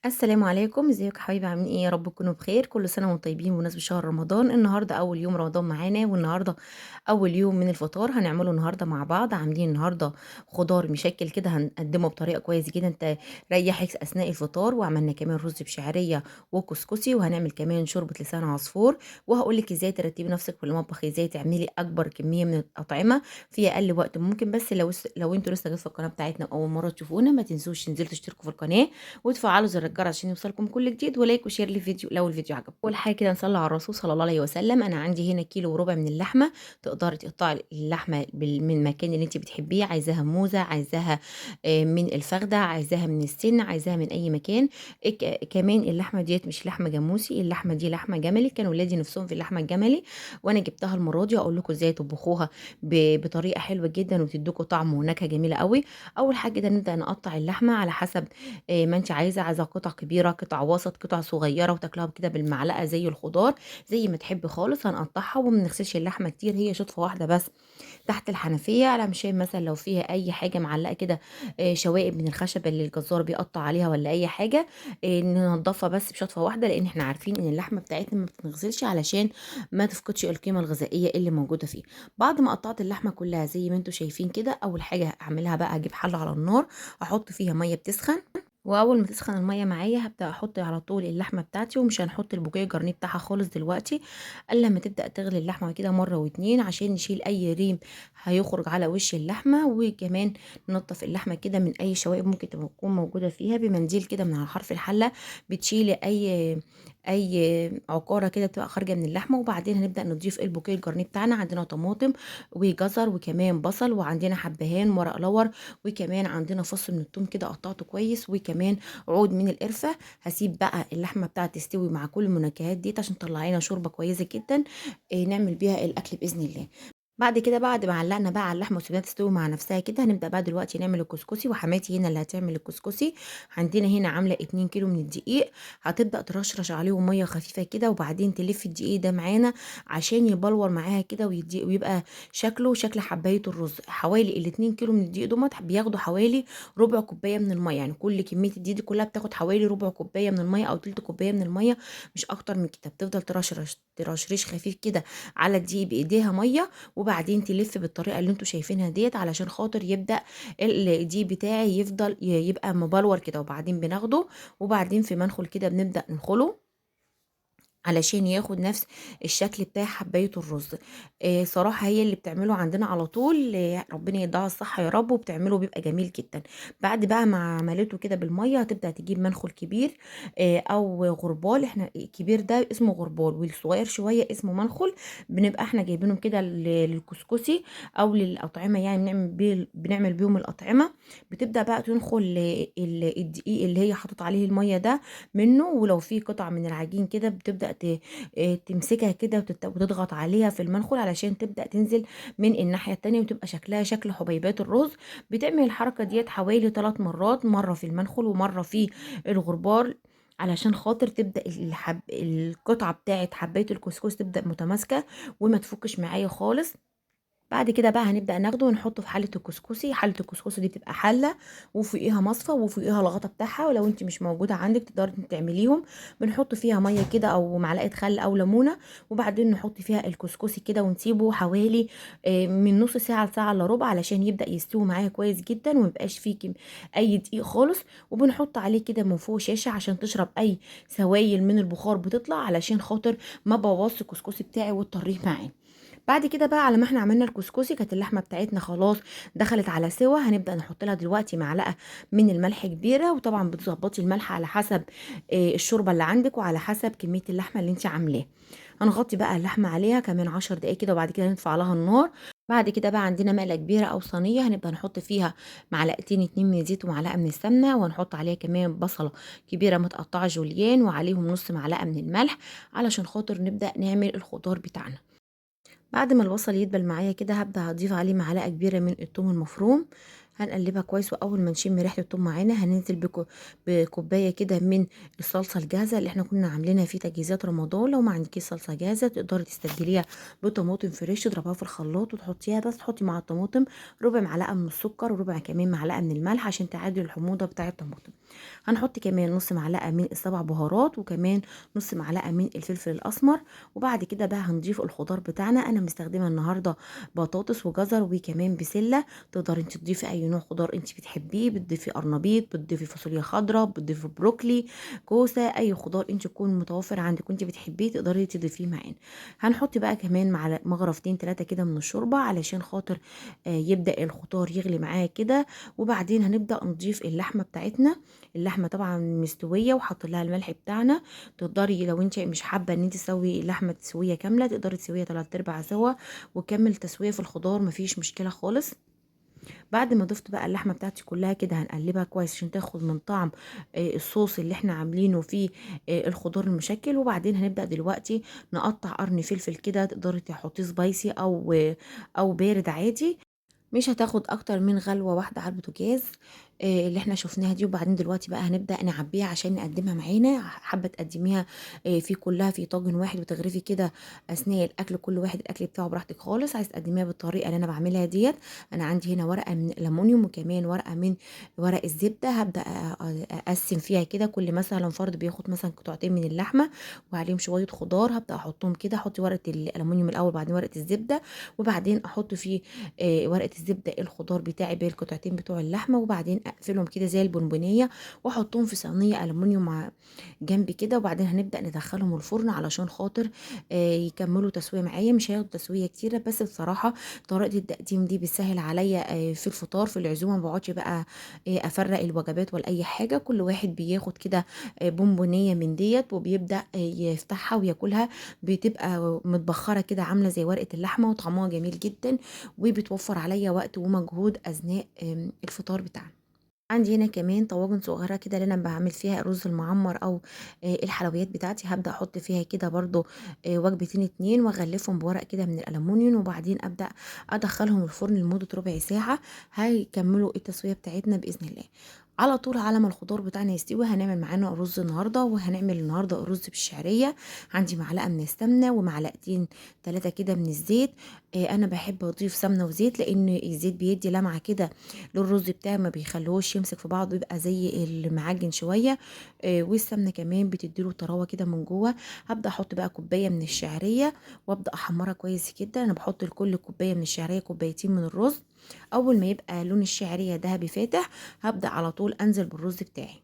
السلام عليكم، ازيكم يا حبايبي؟ عاملين ايه؟ يا رب تكونوا بخير. كل سنة وانتم طيبين بمناسبة شهر رمضان. النهارده اول يوم رمضان معانا، والنهارده اول يوم من الفطار هنعمله النهارده مع بعض. عاملين النهارده خضار مشكل كده، هنقدمه بطريقة كويس جدا تريحك اثناء الفطار. وعملنا كمان رز بشعريه وكسكسي، وهنعمل كمان شوربة لسان عصفور. وهقول لك ازاي ترتبي نفسك في المطبخ، ازاي تعملي اكبر كمية من الاطعمة في اقل وقت ممكن. بس لو انتوا لسه جديد في القناة بتاعتنا اول مرة تشوفونا، ما تنسوش تنزلوا تشتركوا في القناة وتفعلوا زر الجرس عشان يوصلكم كل جديد، و like و share للفيديو لو الفيديو عجبكم. اول حاجة كده نصلي على الرسول صلى الله عليه وسلم. انا عندي هنا كيلو وربع من اللحمة، تقدري تقطعي اللحمة من المكان اللي انت بتحبيه، عايزاها موزة، عايزاها من الفخده، عايزاها من السن، عايزاها من اي مكان. كمان اللحمة ديت مش لحمه جاموسي، اللحمة دي لحمه جملي. كانوا ولادي نفسهم في اللحمة الجملي وانا جبتها المرة دي. اقول لكم ازاي تطبخوها بطريقة حلوة جدا وتديكوا طعم ونكهه جميلة قوي. اول حاجة كده نبدا نقطع اللحمة على حسب ما انت عايزه، عايزه قطع كبيرة، قطع وسط، قطع صغيرة، وتاكلها كده بالمعلقه زي الخضار زي ما تحب خالص. هنقطعها وما بنغسلش اللحمة كتير، هي شطفه واحدة بس تحت الحنفية، علشان مثلا لو فيها اي حاجة معلقه كده، شوائب من الخشب اللي الجزار بيقطع عليها ولا اي حاجة، ننضفها بس بشطفه واحدة، لان احنا عارفين ان اللحمة بتاعتنا ما بتنغسلش علشان ما تفقدش القيمة الغذائية اللي موجودة فيه. بعد ما قطعت اللحمة كلها زي ما انتم شايفين كده، اول حاجة هعملها بقى اجيب حله على النار، احط فيها مية بتسخن، واول ما تسخن المية معايا هبدا احط على طول اللحمة بتاعتي، ومش هنحط ال bouquet garni بتاعها خالص دلوقتي الا لما تبدا تغلي اللحمة كده مرة واتنين، عشان نشيل اي ريم هيخرج على وش اللحمة، وكمان ننضف اللحمة كده من اي شوائب ممكن تكون موجودة فيها بمنديل كده من على حرف الحلة، بتشيلي اي عقاره كده بتبقى خارجه من اللحمة. وبعدين هنبدا نضيف ال bouquet garni بتاعنا. عندنا طماطم وجزر وكمان بصل، وعندنا حبهان ورق لور، وكمان عندنا فص من الثوم كده قطعته كويس، وكمان عود من القرفه. هسيب بقى اللحمة بتاعتي تستوي مع كل المنكهات دي عشان تطلع لنا شوربة كويسة جدا، نعمل بيها الاكل باذن الله. بعد كده بعد ما علقنا بقى على اللحمة وسيبناها تستوي مع نفسها كده، هنبدا بقى دلوقتي نعمل الكسكسي. وحماتي هنا اللي هتعمل الكسكسي. عندنا هنا عامله 2 كيلو من الدقيق، هتبدا ترشرش عليهم مية خفيفة كده، وبعدين تلف الدقيق ده معانا عشان يبلور معاها كده ويبقى شكله شكل حبايه الرز. حوالي ال 2 كيلو من الدقيق دول بياخدوا حوالي ربع كوباية من المية، يعني كل كمية الدقيق دي كلها بتاخد حوالي ربع كوباية من المية او تلت كوباية من المية، مش اكتر من كده. بتفضل ترشرش ترشريش خفيف كده على الدقيق بايديها مية، وبعدين تلف بالطريقة اللي انتوا شايفينها ديت علشان خاطر يبدا الدقيق بتاعي يفضل يبقى مبلور كده. وبعدين بناخده وبعدين في منخل كده بنبدا ننخله علشان ياخد نفس الشكل بتاع حبايه الرز. صراحة هي اللي بتعمله عندنا على طول، ربنا يديها الصحة يا رب، وبتعمله بيبقى جميل جدا. بعد بقى ما عملته كده بالمية، هتبدا تجيب منخل كبير، او غربال. احنا الكبير ده اسمه غربال، والصغير شوية اسمه منخل. بنبقى احنا جايبينهم كده للكسكسي او للاطعمه، يعني بنعمل بيهم الاطعمة. بتبدا بقى تنخل الدقيق اللي هي حاطط عليه المية ده منه، ولو في قطع من العجين كده بتبدا تمسكها كده وتضغط عليها في المنخل علشان تبدا تنزل من الناحية التانية، وتبقى شكلها شكل حبيبات الرز. بتعمل الحركة ديت حوالي 3 مرات، مرة في المنخل ومرة في الغربال، علشان خاطر تبدا القطعة بتاعه حبايه الكسكس تبدا متماسكة وما تفكش معايا خالص. بعد كده بقى هنبدا ناخده ونحطه في حله الكسكسي. حله الكسكسي دي بتبقى حله وفوقيها مصفى وفوقيها الغطا بتاعها، ولو انت مش موجودة عندك تقدري تعمليهم. بنحط فيها مية كده او معلقه خل او ليمونه، وبعدين نحط فيها الكسكسي كده ونسيبه حوالي من نص ساعة لساعة الا ربع علشان يبدا يستوي معايا كويس جدا وميبقاش فيه اي دقيق خالص. وبنحط عليه كده من فوق شاشة عشان تشرب اي سوائل من البخار بتطلع، علشان خاطر ما بوظش الكسكسي بتاعي وتطريه معاه. بعد كده بقى على ما احنا عملنا الكسكسي كانت اللحمة بتاعتنا خلاص دخلت على سوا. هنبدا نحط لها دلوقتي معلقه من الملح كبيرة، وطبعا بتظبطي الملح على حسب الشوربة اللي عندك وعلى حسب كمية اللحمة اللي انت عاملاها. هنغطي بقى اللحمة عليها كمان 10 دقايق كده، وبعد كده نطفي عليها النار. بعد كده بقى عندنا مقلة كبيرة او صينية، هنبدا نحط فيها معلقتين 2 من الزيت ومعلقة من السمنة، وهنحط عليها كمان بصله كبيرة متقطعه جوليان، وعليهم نص معلقه من الملح علشان خاطر نبدا نعمل الخضار بتاعنا. بعد ما البصل يدبل معايا كده هبدا اضيف عليه معلقه كبيرة من الثوم المفروم، هنقلبها كويس، واول ما نشم ريحه التوم معانا هننزل بكوبايه كده من الصلصه الجاهزة اللي احنا كنا عاملينها في تجهيزات رمضان. لو ما عندكيش صلصه جاهزة تقدري تستبدليها بطماطم fresh، تضربها في الخلاط وتحطيها، بس تحطي مع الطماطم ربع معلقه من السكر وربع كمان معلقه من الملح عشان تعادل الحموضة بتاعه الطماطم. هنحط كمان نص معلقه من السبع بهارات، وكمان نص معلقه من الفلفل الاسمر. وبعد كده بقى هنضيف الخضار بتاعنا. انا مستخدمة النهارده بطاطس وجزر وكمان بسلة. تقدري انت تضيفي اي نوع خضار انت بتحبيه، بتضيفي قرنبيط، بتضيفي فاصوليا خضراء، بتضيفي بروكلي، كوسة، اي خضار انت تكون متوفر عندك وانت بتحبيه تقدري تضيفيه معانا. هنحط بقى كمان مع مغرفتين 3 كده من الشوربة علشان خاطر يبدا الخضار يغلي معاه كده. وبعدين هنبدا نضيف اللحمة بتاعتنا. اللحمة طبعا مستوية وحاطين لها الملح بتاعنا. تقدري لو انت مش حابة ان انت تسوي اللحمة تسويه كاملة تقدري تسويها 3/4 سوا وكمل تسويه في الخضار، مفيش مشكلة خالص. بعد ما ضفت بقى اللحمة بتاعتي كلها كده هنقلبها كويس عشان تاخد من طعم الصوص اللي احنا عاملينه فيه الخضار المشكل. وبعدين هنبدا دلوقتي نقطع قرن فلفل كده، تقدري تحطيه spicy او بارد عادي. مش هتاخد اكتر من غلوه واحدة على البوتاجاز اللي احنا شفناها دي. وبعدين دلوقتي بقى هنبدا نعبيها عشان نقدمها معانا. حابة تقدميها في كلها في طاجن واحد وتغرفي كده اثناء الاكل، كل واحد الاكل بتاعه براحتك خالص. عايز تقدميها بالطريقة اللي انا بعملها ديت. انا عندي هنا ورقة من الالومنيوم وكمان ورقة من ورق الزبدة، هبدا اقسم فيها كده. كل مثلا فرد بياخد مثلا قطعتين من اللحمة وعليهم شوية خضار، هبدا احطهم كده. احط ورقة الالومنيوم الاول، بعدين ورقة الزبدة، وبعدين احط فيه ورقة الزبدة الخضار بتاعي بالقطعتين بتوع اللحمة، وبعدين اقفلهم كده زي البونبونيه واحطهم في صينية الومنيوم جنبي كده. وبعدين هنبدا ندخلهم الفرن علشان خاطر يكملوا تسويه معايا. مش هياخدوا تسويه كتيرة، بس بصراحة طريقه التقديم دي بتسهل عليا في الفطار في العزومة، ما بقعدش بقى افرق الوجبات ولا اي حاجة. كل واحد بياخد كده بونبونيه من ديت وبيبدا يفتحها وياكلها، بتبقى متبخره كده عامله زي ورقة اللحمة وطعمها جميل جدا، وبتوفر عليا وقت ومجهود اثناء الفطار بتاعنا. عندي هنا كمان طواجن صغيرة كده اللي انا بعمل فيها الرز المعمر او الحلويات بتاعتي. هبدا احط فيها كده برضو وجبتين 2 واغلفهم بورق كده من الالومنيوم، وبعدين ابدا ادخلهم الفرن لمدة ربع ساعة. هيكملوا التسوية بتاعتنا باذن الله. على طول على ما الخضار بتاعنا يستوي هنعمل معانا رز النهارده، وهنعمل النهارده رز بالشعريه. عندي معلقه من السمنة ومعلقتين 3 كده من الزيت. انا بحب اضيف سمنه وزيت لان الزيت بيدي لمعة كده للرز بتاعي، ما بيخلوش يمسك في بعضه، يبقى زي المعجن شوية. والسمنه كمان بتديله طراوه كده من جوه. هبدا احط بقى كوباية من الشعرية وابدا احمرها كويس جدا. انا بحط لكل كوباية من الشعرية كوبايتين من الرز. اول ما يبقى لون الشعرية ذهبي فاتح هبدا على طول انزل بالرز بتاعي.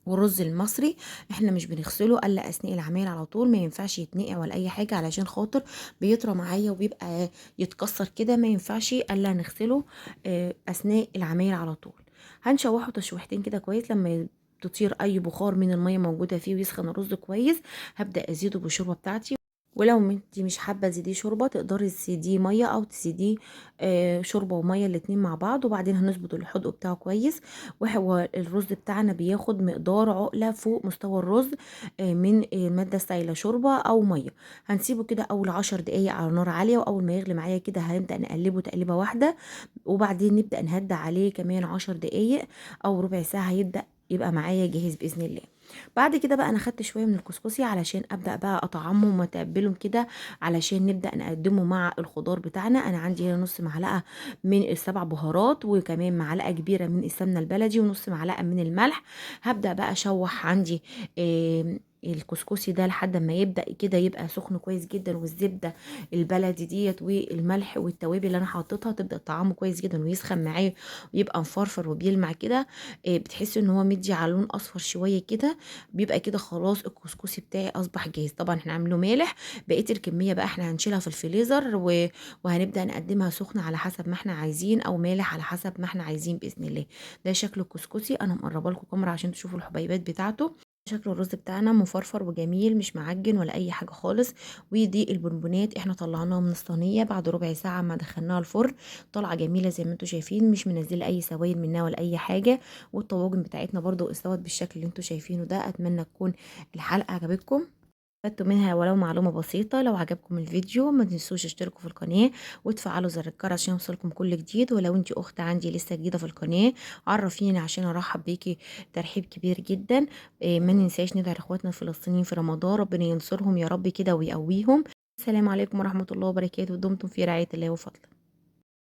والرز المصري احنا مش بنغسله الا اثناء العمايل على طول، ما ينفعش يتنقع ولا اي حاجة علشان خاطر بيطرى معايا وبيبقى يتكسر كده، ما ينفعش الا نغسله اثناء العمايل على طول. هنشوحه تشويحتين كده كويس، لما تطير اي بخار من المية موجودة فيه ويسخن الرز كويس. هبدا ازيده بالشوربه بتاعتي، ولو انت مش حابة تزيديه شوربة تقدري تزيديه مية او تزيديه شوربة ومية الاتنين مع بعض. وبعدين هنظبط الحدق بتاعه كويس. وهو الرز بتاعنا بياخد مقدار عقله فوق مستوى الرز من المادة السائلة شوربة او مية. هنسيبه كده اول 10 دقايق على نار عالية، واول ما يغلي معايا كده هنبدا نقلبه تقليبه واحدة، وبعدين نبدا نهدي عليه كمان 10 دقايق او ربع ساعة، هيبدا يبقى معايا جاهز باذن الله. بعد كده بقى انا خدت شوية من الكسكسي علشان ابدا بقى اطعمهم واتبلهم كده علشان نبدا نقدمه مع الخضار بتاعنا. انا عندي هنا نص معلقه من السبع بهارات، وكمان معلقه كبيرة من السمنة البلدي، ونص معلقه من الملح. هبدا بقى اشوح عندي الكسكسي ده لحد ما يبدا كده يبقى سخن كويس جدا، والزبده البلدي ديت والملح والتوابل اللي انا حاططها تبدا طعمه كويس جدا ويسخن معاه ويبقى مفرفر وبيلمع كده. بتحسي ان هو مدي على لون اصفر شوية كده، بيبقى كده خلاص الكسكسي بتاعي اصبح جاهز. طبعا احنا عامله مالح، بقية الكمية بقى احنا هنشيلها في الفريزر وهنبدا نقدمها سخنة على حسب ما احنا عايزين، او مالح على حسب ما احنا عايزين باذن الله. ده شكل الكسكسي، انا مقربة لكم كاميرا عشان تشوفوا الحبيبات بتاعته. شكل الرز بتاعنا مفرفر وجميل، مش معجن ولا اي حاجة خالص. ودي البونبونات احنا طلعناها من الصينية بعد ربع ساعة ما دخلناها الفرن، طالعه جميلة زي ما انتم شايفين، مش منزله اي سوائل منها ولا اي حاجة. والطواجن بتاعتنا برضو استوت بالشكل اللي انتم شايفينه ده. اتمنى تكون الحلقة عجبتكم. استفدتوا منها ولو معلومة بسيطة. لو عجبكم الفيديو ما تنسوش تشتركوا في القناة وتفعلوا زر الجرس عشان يوصلكم كل جديد. ولو انت اخت عندي لسه جديدة في القناة عرفيني عشان ارحب بيكي ترحيب كبير جدا. ما ننساش ندعي لاخواتنا الفلسطينيين في رمضان، ربنا ينصرهم يا رب كده ويقويهم. السلام عليكم ورحمة الله وبركاته، دمتم في رعاية الله وفضله.